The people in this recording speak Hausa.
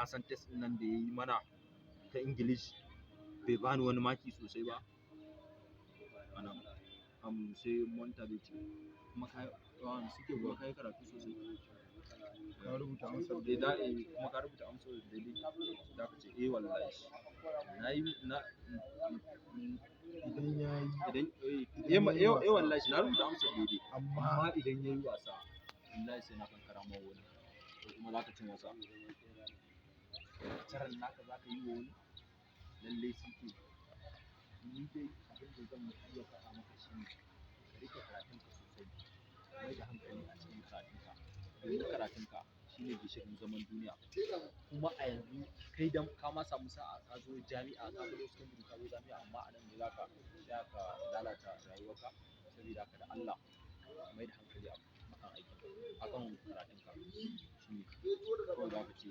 Ka san test ɗin nan da ya yi mana ta English bai bani wani maki sosai ba. Ana sai monta zai ce kuma ka suke kuwa ka yi karatu sosai. Ka rubuta amsar Eh da eh kuma ka rubuta amsar daidai. Za ka ce eh wallahi. Na yi na idan ya yi idan eh eh eh wallahi na rubuta amsar daidai. Amma Amma idan ya yi wasa, wallahi sai na kankara ma wani. Ko kuma za ka ce masa lecturer naka za ka yi wa wani? Lallai CK. Ni dai abin da zan iya faɗa maka shine ka riƙe karatunka sosai. Ka mai da hankali a cikin karatunka. Domin karatunka shine gishirin zaman duniya. Kuma a yanzu kai dan ka ma samu sa'a ka zo jami'a, ka baro secondary ka zo jami'a, amma a nan ne za ka tsaya ka lalata rayuwarka. Saboda haka da Allah ka mai da hankali a kan aikin akan karatunka. Shine kawai za ka ce.